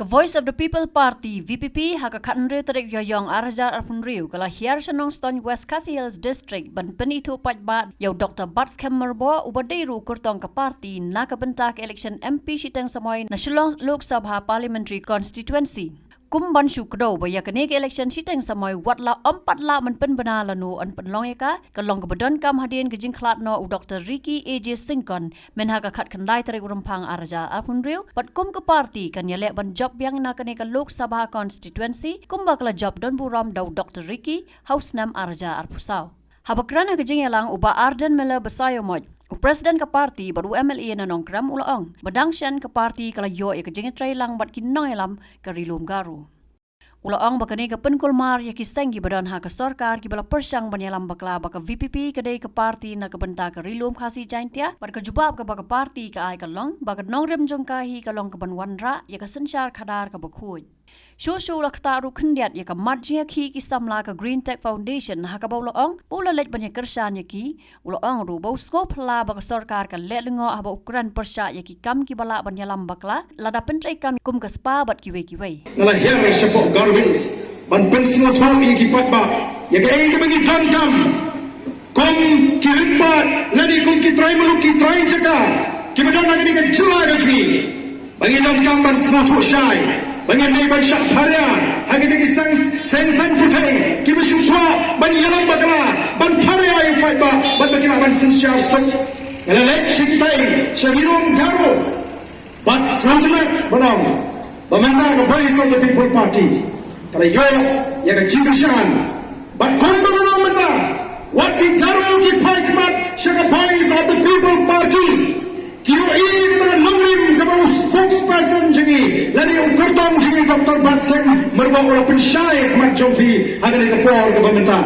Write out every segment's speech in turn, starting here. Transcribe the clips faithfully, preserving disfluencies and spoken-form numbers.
Voice of the People Party, V P P, ha ka khathynriew tarik Ïaïong arhajar arphew hynriew, ka la hiar sha Nongstoiñ, West Khasi Hills District, ban pynithuh paidbah ïa u Doktor Batskhem Myrboh, uba dei ruh u kyrtong ka party na ka bynta ka election M P shiteng samoi na Shillong Lok Sabha Parliamentary Constituency. Kum ban shu kdew ba ïa kane ka election shiteng samoi wat la ym pat lah ban pynbna lano yn pynlong ïa ka, ka long kaba donkam hadien ka jingkhlad noh u Doktor Ricky A J Syngkon, mynha ka khatkhyndai tarik u Rymphang arhajar arphew hynriew, bad kum ka party kan ïaleh ban jop biang na kane ka Lok Sabha Constituency, kumba ka la jop donburom da u Doktor Ricky ha u snem arhajar arphew saw. Haba kren ha ka jingïalang u Bah Ardent Miller Basaiawmoit, u President ka party bad u M L A na Nongkrem, u la ong ba dang shen ka party ka la ïoh ïa ka jingïatreilang bad ki nongïalam ka Ri Lum Garo. U la ong ba kane ka pynkulmar ïa ki seng kiba don ha ka sorkar kiba la pyrshang ban ïalam bakla ba ka V P P ka dei ka party na ka bynta ka Ri Lum Khasi Jaiñtia, bad ka jubab kaba ka party ka ai ka long ba ka nongrim jong ka hi ka long kaban wanrah ïa ka synshar khadar kaba khuid. Shuh shuh u la ktah ruh khyndiat ïa ka mat jingïakhih ki samla ka Green Tech Foundation, ha kaba u la ong ba u la leit ban ïakyrshan ïa ki. U la ong ruh ba u sngewphylla ba ka sorkar ka leh lyngngoh haba u kren pyrshah ïa ki kam kiba lah ban ïalam bakla, lada pyntreikam kum ka spa bad kiwei kiwei. Nga la hiar shapoh Garo Hills ban pynsngewthuh ïa ki paidbah ïa kaei kaba ngi donkam kum ki rympei lane kum ki trai muluk ki trai jaka kiba don ha kane ka jylla ka jong ngi. Ba ngi donkam ban sngewthuh shai, ba ngin dei ban shah pharia ha kita ki seng, seng saiñ pyrthei kiba shu kwah ban ïalam bakla, ban pharia ïa u paidbah bad ba ki lah ban synshar suk. Nga la leit sha kitai, sha Ri Lum Garo, bad sngewtynnat ban ong ba mynta ka Voice of the People Party ka la ïoh ïa ka jingkyrshan. Bad kumba nga la ong mynta, wat ki Garo ki phai khmat sha ka Voice of the People Party. Ki ïohi ba ka nongrim kaba u spokesperson jong ngi lane u kyrtong jong ngi, Doktor Batskhem Myrboh, u la pynshai khmat jong phi ha kane ka por kaba mynta.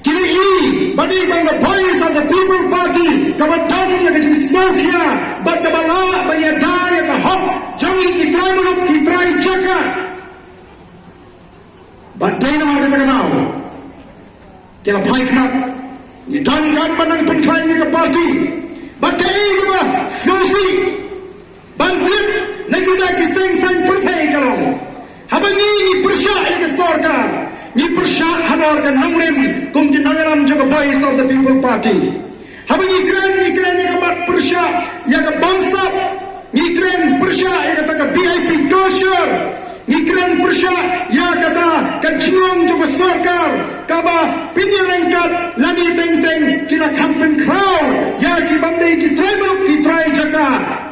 Ki la ïohi ba dei tang ka Voice of the People Party kaba don ïa ka jingsngewkhia bad kaba lah ban ïada ïa ka hok jong ngi ki trai muluk ki trai jaka. Bad dei namar kata ka daw ki la phai khmat. Ngi donkam ban nang pynkhlaiñ ïa ka party. Bad kaei kaba sngewsih ban tip na kita ki seng saiñ pyrthei ka long, haba ngi, ngi pyrshah ïa ka sorkar, ngi pyrshah halor ka nongrim kum ki nongïalam jong ka Voice of the People Party. Haba ngi kren, ngi kren ïa ka mat pyrshah ïa ka bamsap, ngi kren pyrshah ïa kata ka V I P culture, ngi kren pyrshah ïa kata ka jinglong jong ka sorkar kaba pynïaryngkat lane teng teng ki la kham pynkhraw ïa ki bym dei ki trai muluk ki trai jaka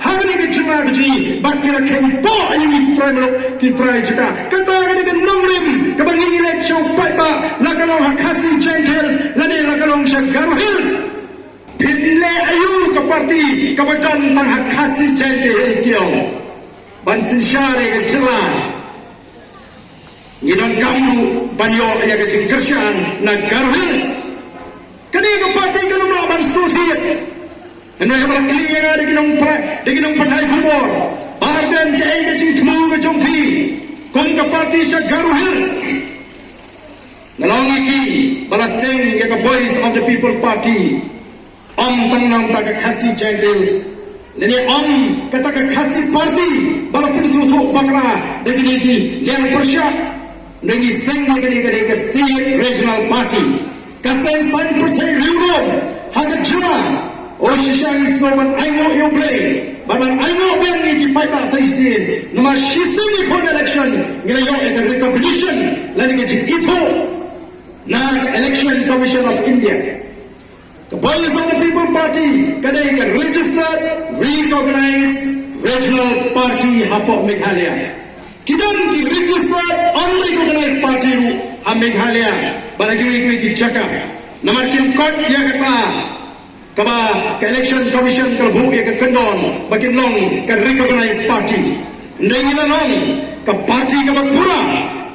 ha kane ka jylla ka jong ngi, bad ki la kheiñpoh ïa ngi ki trai muluk ki trai jaka. Kata ka dei ka nongrim kaba ngi, ngi leit sha u paidbah, la ka long ha Khasi Jaintia Hills lane la ka long sha Garo Hills. Phin leh aïu ka party kaba don tang ha Khasi Jaintia Hills, ki ong, ban synshar ïa ka jylla? Ngi donkam ruh ban ïoh ïa ka jingkyrshan na Garo Hills. Kane ka party kan ym lah ban shu thied. Hynrei haba la kylli ïa nga da ki nongpa-, da ki nongpathai khubor, Bah Ardent, kaei ka jingthmu ka jong phi kum ka party sha Garo Hills? Nga la ong ïa ki ba la seng ïa ka Voice of the People Party, ym tang na bynta ka Khasi Jaintia Hills, lane ym kata ka Khasi Party ba la pynsngewthuh bakla da kine ki liang pyrshah. Ngi seng ïa kane ka dei ka State Regional Party, ka seng saiñ pyrthei riewlum ha ka jylla. O shisha ngi sngew ban ainguh ïa U Blei bad ban ainguh biang ïa ki paidbah sa shisien, namar shisien ïa ka election ngi la ïoh ïa ka recognition lane ka jingithuh na ka Election Commission of India. Ka Voice of the People Party ka dei ka registered, recognized regional party hapoh Meghalaya. Ki don ki registered, unrecognized party ruh ha Meghalaya bad ha kiwei kiwei ki jaka. Namar kim kot ïa kata kaba ka Election Commission ka la buh ïa ka kyndon ba kin long ka recognized party. Hynrei ngi la long ka party kaba pura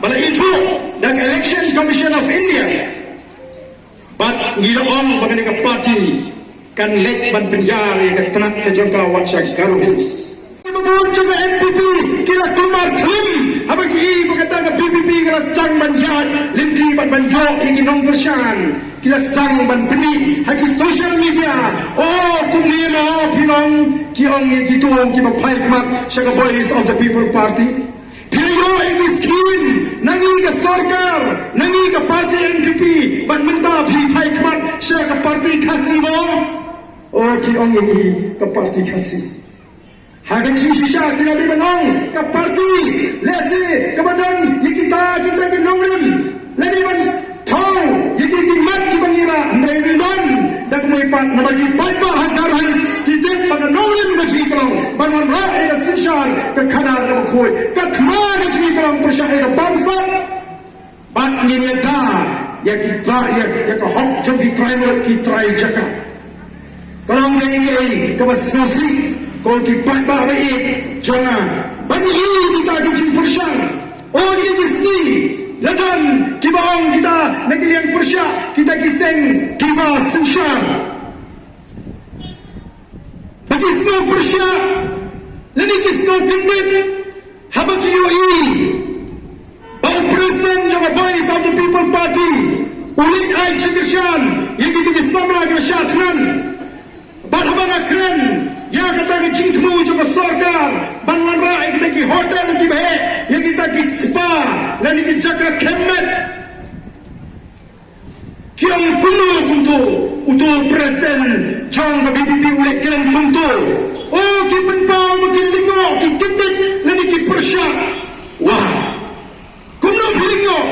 ba la ithuh da ka Election Commission of India. Bad ngi la ong ba kane ka party kan leit ban pynïar ïa ka tnat ka jong ka wat sha Garo Hills. Ki ba bun jong ka N P P ki la kulmar khlim haba ki i ba kata ka V P P ka la sdang ban ïaid lynti bad ban ïoh ïa ki nongkyrshan. Ki la sdang ban pyni ha ki social media. O kumne mo phi long, ki ong ïa kito kiba phai khmat sha ka Voice of the People Party. Phi ïoh ïa ki skim na ngi ka sorkar, na ngi ka party N P P, bad mynta phi phai khmat sha ka party Khasi mo? O, ki ong ïa ngi ka party Khasi. Ha ka jingshisha ki la dei ban ong ka party, lehse kaba don ïa kita, kita ki nongrim. La dei ban thaw ïa ki, ki mat kiba ngi rah, hynrei ym don da kumne pat, namar ki paidbah ha Garo Hills ki tip ba ka nongrim ka jingtlong ban wanrah ïa ka synshar ka khadar kaba khuid, ka thma ka jingtlong pyrshah ïa ka bamsap. Bad ngin ïada ïa ki trai, ïa, ïa ka hok jong ki trai muluk, ki trai jaka. Ka long kaei kaei kaba sngewsih ko ki paidbah ba ïeit jong nga, ban ïohi kita ki jingpyrshang. O, ïa ki sngi la don kiba ong kita na ki liang pyrshah, kita ki seng kiba synshar, ba ki sngew pyrshah lane ki sngew kyndit haba ki ïohi ba u President jong ka Voice of the People Party u leit ai jingkyrshan ïa kito ki samla kiba shah thngan. Bad haba nga kren ïa kata ka jingthmu jong ka sorkar ban wanrah ïa kita ki hotel kiba heh, ïa kita ki spa lane ki jaka khyllipmat, ki ong kumno kumto, uto u President jong ka V P P u leh kren kumto. O, ki pynpaw ba ki lyngngoh, ki kyndit lane ki pyrshah. Wah. Kumno phi lyngngoh?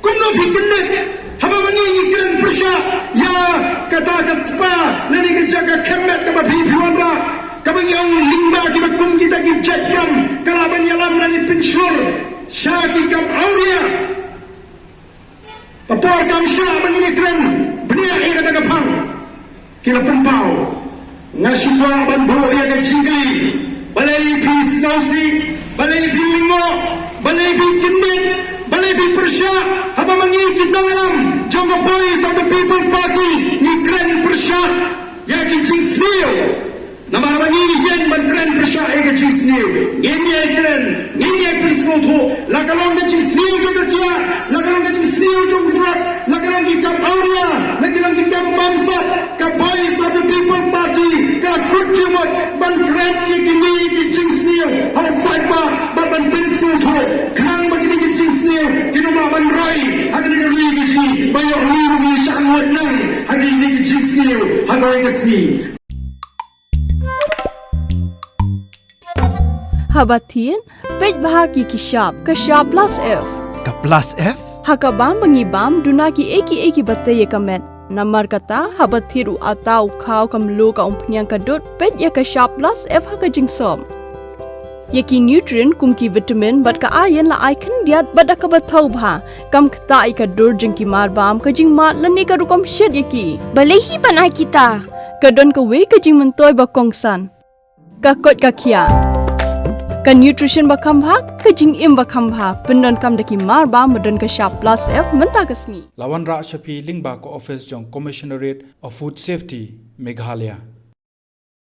Kumno phi kyndit haba ma ngi ngi kren pyrshah ïa kata ka spa lane ka jaka khyllipmat kaba phi, phi wanrah, kaba ngi ong lyngba kiba kum kita ki jait kam ka lah ban ïalam lane pynshlur sha ki kam awria? Ka por kam shah ba ngin ïakren bniah ïa kata ka phang. Ki la pynpaw. Nga shu kwah ban buh ïa ka jingkylli. Balei phi sngewsih? Balei phi lyngngoh? Balei phi kyndit? Balei phi pyrshah haba ma ngi ki nongïalam jong ka Voice of the People Party ngi kren pyrshah ïa ki jingsniew? Namar ba ngi ïeng ban kren pyrshah ïa ka jingsniew. Ngin ïai kren, ngin ïai pynsngewthuh. La ka long ka jingsniew jong ka kiad, la ka long ka jingsniew jong ka drugs, la ka long ki kam awria, la ka long ki kam bamsap, ka Voice of the People Party ka kut jingmut ban kren ïa kine ki jingsniew ha u paidbah bad ban pynsngewthuh, khnang ba kine ki jingsniew kin ym lah ban roi ha kane ka ri ka jong ngi, ba ïoh ruh ngi shah ngut nang ha kine ki jingsniew ha kawei ka sngi. Haba thied, peit bha ki ki shap, ka shap plus F. Ka plus F? Ha ka bam ba ngi bam, duna kiei kiei kiba tei ïa ka met. Namar kata, haba thied u atta, u khaw, ka mluh, ka umphniang, ka dud, peit ïa ka shap plus F ha ka jingsop. Ïa ki nutrient kum ki vitamin bad ka iron la ai khyndiat bad da kaba thaw bha. Kam ktah ïa ka dur jong ki marbam, ka jingmad lane ka rukom shet ïa ki. Balei hi ban ai kita? Ka don kawei ka jingmyntoi ba kongsan. Ka koit ka khiah. Ka nutrition ba kham bha, ka jingim ba kham bha. Pyndonkam da ki marbam ba don ka shap plus F mynta ka sngi. La wanrah sha phi lyngba ka office jong Commissionerate of Food Safety, Meghalaya.